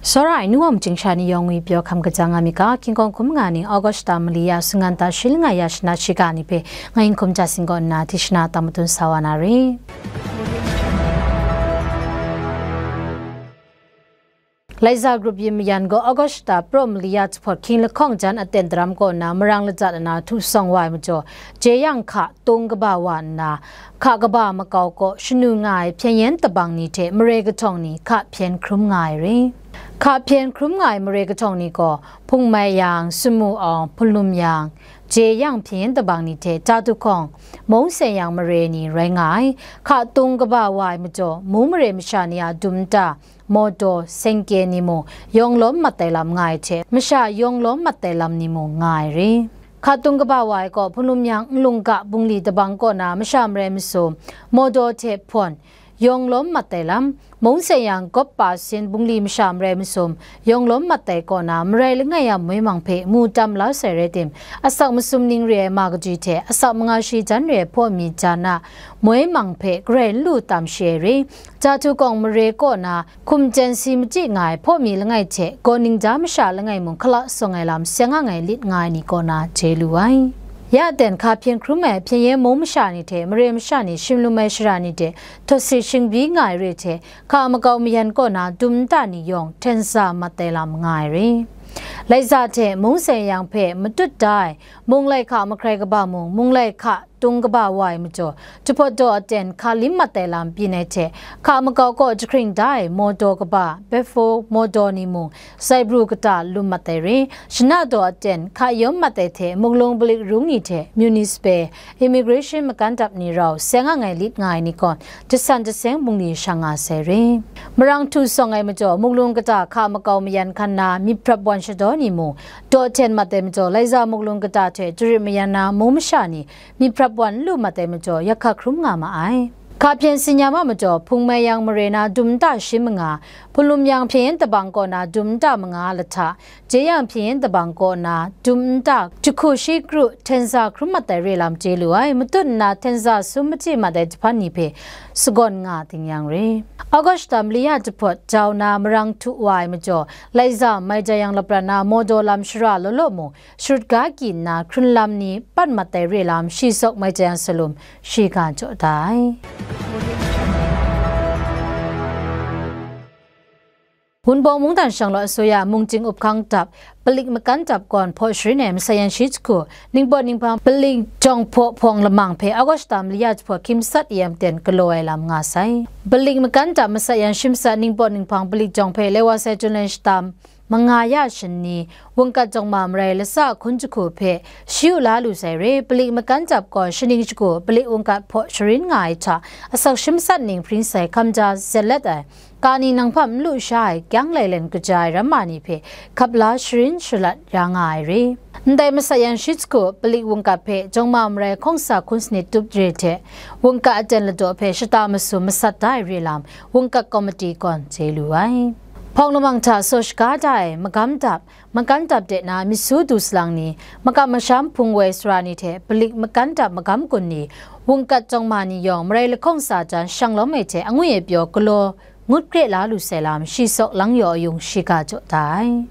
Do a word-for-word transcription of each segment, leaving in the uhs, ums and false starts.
Tsawra ai nu wa majing sha ni yawng ngwi pyaw hkam kajang nga mi ga, King Kong hkum nga ning August ta mali ya sunggan ta shi langai ya shana shiga ni hpe ngai Hkum Ja Sing kaw nna di shana tang matun sa wa na re. Laiza Group yin mayan gaw August ta praw mali ya jahpawt hkying lahkawng jan aten daram kaw na marang ladat ana htu sawng wa ai majaw, jeyang hka tung kaba wa nna, hka kaba makau kaw shanu nga ai hpyen yen tabang ni hte mare kahtawng ni hka hpyen hkrum nga ai re. Hka hpyen hkrum nga ai mare kahtawng ni gaw, Hpungmai yang, Sumu Awng, Hpunlum yang, Jeyang hpyen yen tabang ni hte Jahtukawng, Mungsen yang mare ni rai nga ai. Hka tung kaba wa ai majaw, mung mare masha ni a dum nta, mawdaw, sengke ni mung, yawng lawm mat ai lam nga ai hte, masha yawng lawm mat ai lam ni mung nga ai re. Hka tung kaba wa ai gaw, Hpunlum yang Nlungga bungli tabang kaw na masha marai masum, mawdaw hte hpawn, yawng lawm mat ai lam, Mungsen yang Gawp Pa Sin bungli masha marai masum, yawng lawm mat ai kaw na, marai langai a moi mang hpe mu tam la sai rai tim, asak masum ning re ai ma kajwi hte, asak manga shi jan re ai hpaw mi jan a moi mang hpe garai n lu tam shi ai re. Jahtukawng mare kaw na, hkum jen si machyi nga ai hpaw mi langai hte, gaw ningja masha langai mung hkala sawng ai lam seng ang ai lit nga ai ni kaw na chye lu ai. Ya ten hka hpyen hkrum ai hpyen yen mung masha ni hte mare masha ni shim lum ai shara ni hte htawt sit shingbyi nga ai re hte, hka makau mayan kaw na dum nta ni yawng hten sa mat ai lam nga ai re. Laiza hte Mungsen yang hpe matut da ai, munglai hka mahkrai kaba mung, munglai hka tung kaba wa ai majaw, jahpawt daw aten hka lim mat ai lam byin ai hte, hka makau kaw jahkring da ai mawdaw kaba, bepho mawdaw ni mung, zaibru kata lum mat ai re, shana daw aten hka yawm mat ai hte, muklung balik rung ni hte, municipal, immigration makan dap ni rau seng ang ai lit nga ai ni kaw, jasan jaseng bungli shang nga sai re. Marang htu sawng ai majaw, muklung kata hka makau mayan hkan na, myit hprap wan shadaw ni mung, daw hten mat ai majaw, Laiza muklung kata hte jarit mayan na mung masha ni, myit hprap wan n lu mat ai majaw, yak hka hkrum nga ma ai. Hka hpyen tsin ya ma majaw, Hpungmai yang mare na dum nta shi manga, Hpunlum yang hpyen yen tabang kaw na dum nta manga lahta, Jeyang hpyen yen tabang kaw na dum nta jahku shi kru hten sa hkrum mat ai re lam chye lu ai, matut nna hten sa sum machyi mat ai jahpan ni hpe sagawn nga ting yang re. August ta mali ya jahpawt jau na marang htu wa ai majaw, Laiza, Maijayang lapran na mawdaw lam shara law law mung, sharut ga kyi nna hkrun lam ni pat mat ai re lam shi sawk Maijayang salum shiga jaw da ai. Wunpawng mungdan shanglawt asuya mungchying up hkang dap, palik makan dap kawn hpaw sharin ai masat yan shi jahku, ningpawt ninghpang palik jawng hpaw hpawng lamang hpe August ta mali ya jahpawt hkying matsat E M ten galaw ai lam nga sai. Palik makan dap masat yan shi matsat ningpawt ninghpang palik jawng hpe Lewa sai Jun Len shata manga ya shanni, wungkat jawng ma marai lasa hkun jahku hpe shi u la lu sai re, palik makan dap gaw shaning shagu palik wungkat hpaw sharin nga ai hta, asak shi matsat ning hpring sai hkam ja zet let ai, kani nang hpam n lu sha ai kyang lailen kaja ai ramma ni hpe hkap la sharin shalat ya nga ai re. Ndai masat yan shi jahku palik wungkat hpe jawng ma marai hkawng sa hkun sanit tup re hte, wungkat aten ladaw hpe shata masum masat da ai re lam, wungkat kawmati gawn chye lu ai. Hpawng lamang hta saw shaga da ai magam dap, makan dap de na myit su du salang ni, makam masham hpung woi sara ni hte palik makan dap magam gun ni, wungkat jawng ma ni yawng marai lahkawng sa jan shang lawm ai hte angwi ai pyaw galaw ngut kre la lu sai lam shi sawk lang yaw ayung shiga jaw da ai.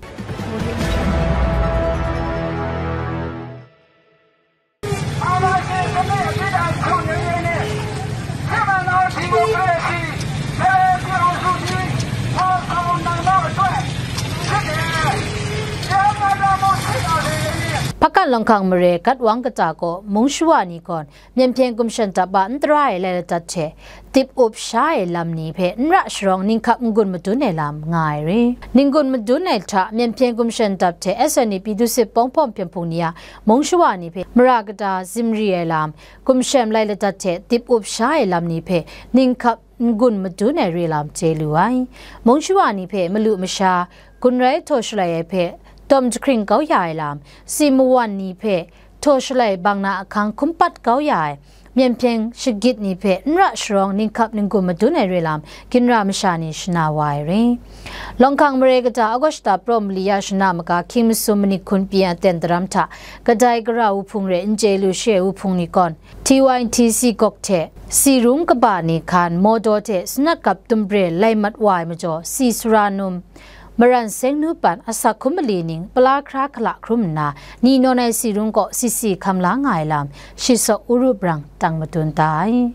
Hpakan Lawng Hkang mare Gatwang kata kaw mung shawa ni gawn Myen Hpyen Gumshan Dap a n tara ai lai ladat hte, dip up sha ai lam ni hpe n ra sharawng ninghkap n-gun madun ai lam nga ai re. N-gun madun ai hta Myen Hpyen Gumshan Dap hte S N A P Dusit Pawng Hpawng Hpyen Hpung ni a mung shawa ni hpe mara kata zimri ai lam, gumshem lai ladat hte dip up sha ai lam ni hpe ninghkap n-gun madun ai re lam chye lu ai. Mung shawa ni hpe malu masha, gun rai htaw shalai ai hpe tawm jahkring kau ya ai lam, si mawan ni hpe htaw shalai bang na ahkang hkum pat kau ya ai, myen hpyen shagit ni hpe n ra sharawng ninghkap n-gun madun ai re lam, ginra masha ni shana wa ai re. Lawng Hkang mare kata August ta praw mali ya shana maga hkying masum manik hkun pyi aten daram hta, kadai gara wuhpung re n chye lu shi ai wuhpung ni gawn, T Y T C gawk hte, si rung kaba ni hkan mawdaw hte sanat gap tumbre lai mat wa ai majaw, si sara num, Maran seng nu pan asak hkum mali ning pala hkra hkala hkrum nna, ni nawn ai si rung kaw si si hkam la nga ai lam, shi saw Uru Brang tang madun da ai.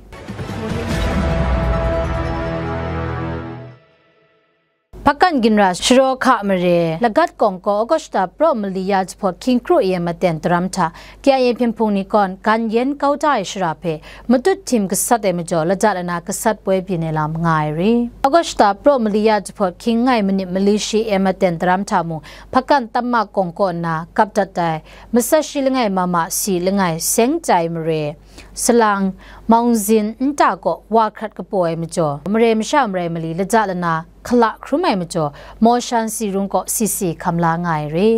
Hpakan ginra sharaw hka mare, lagat kawng kaw Augusta Pro Malia jahpawt hkying kru e maten daram hta, K I A hpyen hpung ni kawn gan yen kau da ai shara hpe, matut htim gasat ai majaw, laja lana gasat poi byin ai lam nga ai re. Augusta Pro Malia jahpawt hkying ngai manit mali shi e maten daram hta mung, hpakan tamma kawng kaw nna kap dat ai, matsat shi langai mama si langai seng tai mare, salang, maungzin nta kaw wa hkrat kapaw ai majaw, mare masha marai mali laja lana hkala hkrum ai majaw, Mawshan si rung kaw si si hkam la nga ai re.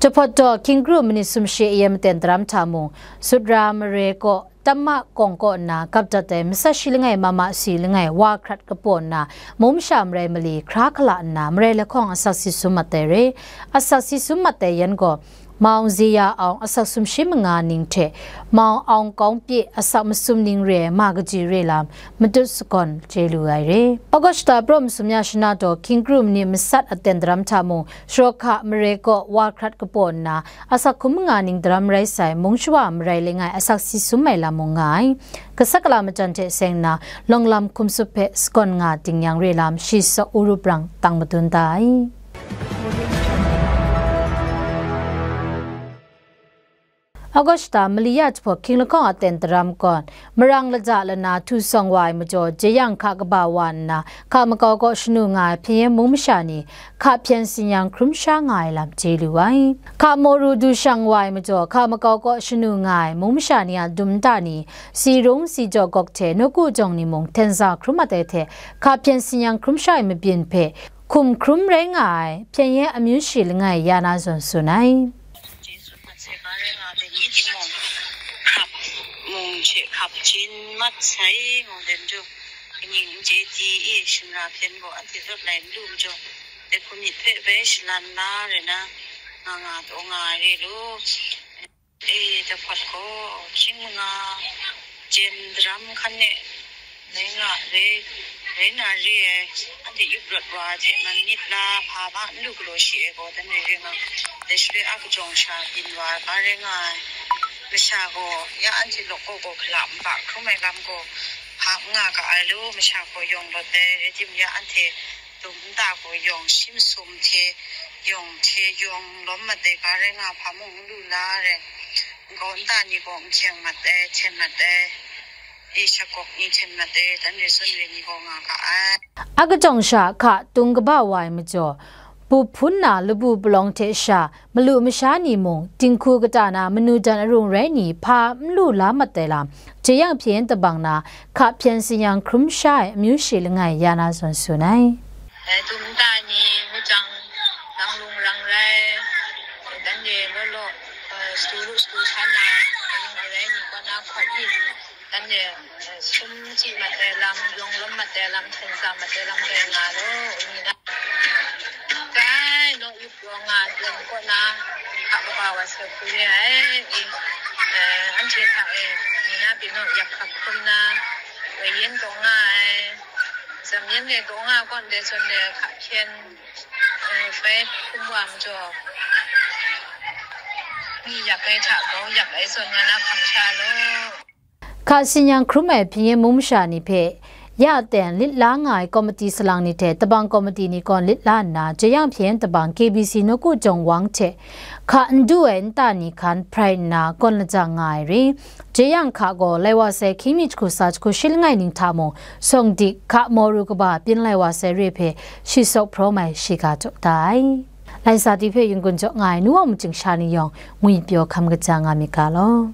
Jahpawt daw hkying kru manit sumshi e maten daram hta mung, Sutra mare kaw tamma kawng kaw nna kap dat ai matsat shi langai mama si langai wa hkrat kapaw nna, mung masha marai mali hkra hkala nna, marai lahkawng asak si sum mat ai re. Asak si sum mat ai yan gaw, Maung Zeya Aung asak sumshi manga ning hte, Maung Aung Kawng Pye asak masum ning re ai ma kaji re lam, matut sagawn chye lu ai re. Augusta Pro masum ya shana daw hkying kru manit matsat aten daram hta mung, sharaw hka mare kaw wa hkrat kapaw nna, asak hkum manga ning daram rai sai, mung shawa marai langai asak si sum ai lam mung nga ai. Kasak kala majan hte seng nna, lawng lam hkum sup hpe sagawn nga ding yang re lam, shi saw Uru Brang tang madun da ai. Augusta Malia jahpawt hkying lahkawng aten daram kawn, marang laja lana htu sawng wa ai majaw, jeyang hka kaba wa nna, hka makau kaw shanu nga ai hpyen yen mung masha ni, hka hpyen tsin yang hkrum sha nga ai lam chye lu ai. Hka maw ru du shang wa ai majaw, hka makau kaw shanu nga ai mung masha ni a dum nta ni, si rung si jaw gawk hte nawku jawng ni mung hten za hkrum mat ai hte, hka hpyen tsin yang hkrum sha ai mabyin hpe, hkum hkrum rai nga ai, hpyen yen amyu shi langai ya na zawn tsun ai. Jesu hpang hte ga rai nga ai ni timung, hkrap mung hte hkap jin mat sai mung den du, kaning n chye di i, shingra hpyen gaw anhte rawt lai n lu majaw, dai hku myit hpe bai shalan la rai na, nga nga taw nga ai re lu. E, dahpawt gaw, hkying manga jem daram hkan e, rai nga, rai, rai na re ai, anhte yup rawt wa hte man myit la, hpa hpa n lu galaw shi ai gaw, dan re re nga, dai shaloi a kajawng sha byin wa ai ga rai nga ai. Masha gaw, ya anhte lawk gaw gaw hkala nba hkrum ai lam gaw, hpa n nga ga ai lu, masha gaw yawng lawt ai, rai timung ya anhte dum nta gaw yawng shi masum hte, yawng hte yawng lawm mat ai ga rai nga, hpa mung n lu la ai, nkau nta ni gaw n hkyeng mat ai, hten mat ai, e, shagawk ni hten mat ai, dan re zawn re ni gaw nga ga ai. A kajawng sha hka tung kaba wa ai majaw, bu hpun na labu palawng hte sha, malu masha ni mung, dinghku kata na manu jan arung rai ni hpa n lu la mat ai lam, jeyang hpyen tabang na, hka hpyen tsin yang hkrum sha ai amyu shi langai ya na zawn tsun ai. Dai dum nta ni, hkujang, rang lung rang rai, dan de law law, eh, satu ru satu hkan na, arung arai ni kaw na hkawt i, dan de, eh, sum chyi mat ai lam, yawng lawm mat ai lam, hten za mat ai lam rai nga law, ni na. Dai, naw yup Yawng nga, yawng kaw na, hka kaba wa sai hku re ai, e, eh, anhte hta e, ni na pyi naw yak hkap hkrum na, woi yen taw nga ai, zam yen e taw nga kawn de zawn de hka hpyen, eh, bai hkum wa majaw, ni yak ai hta grau yak ai zawn nga na hkam sha law. Hka tsin yang hkrum ai hpyen yen mung masha ni hpe ya ten lit la nga ai komiti salang ni hte tabang komiti ni kawn lit la nna, jeyang hpyen tabang K B C nawku jawng wang hte hka n du ai nta ni hkan hprai nna kawn lajang nga ai re. Jeyang hka gaw lai wa sai hkying mi jahku tsa jahku shi langai ning hta mung, sawng dik hka maw ru kaba byin lai wa sai re hpe shi sawk hprawm ai shiga jaw da ai. Lai sa ti hpe yungun jaw nga ai nu wa maching sha ni yawng ngwi pyaw hkam kaja nga myit ga law.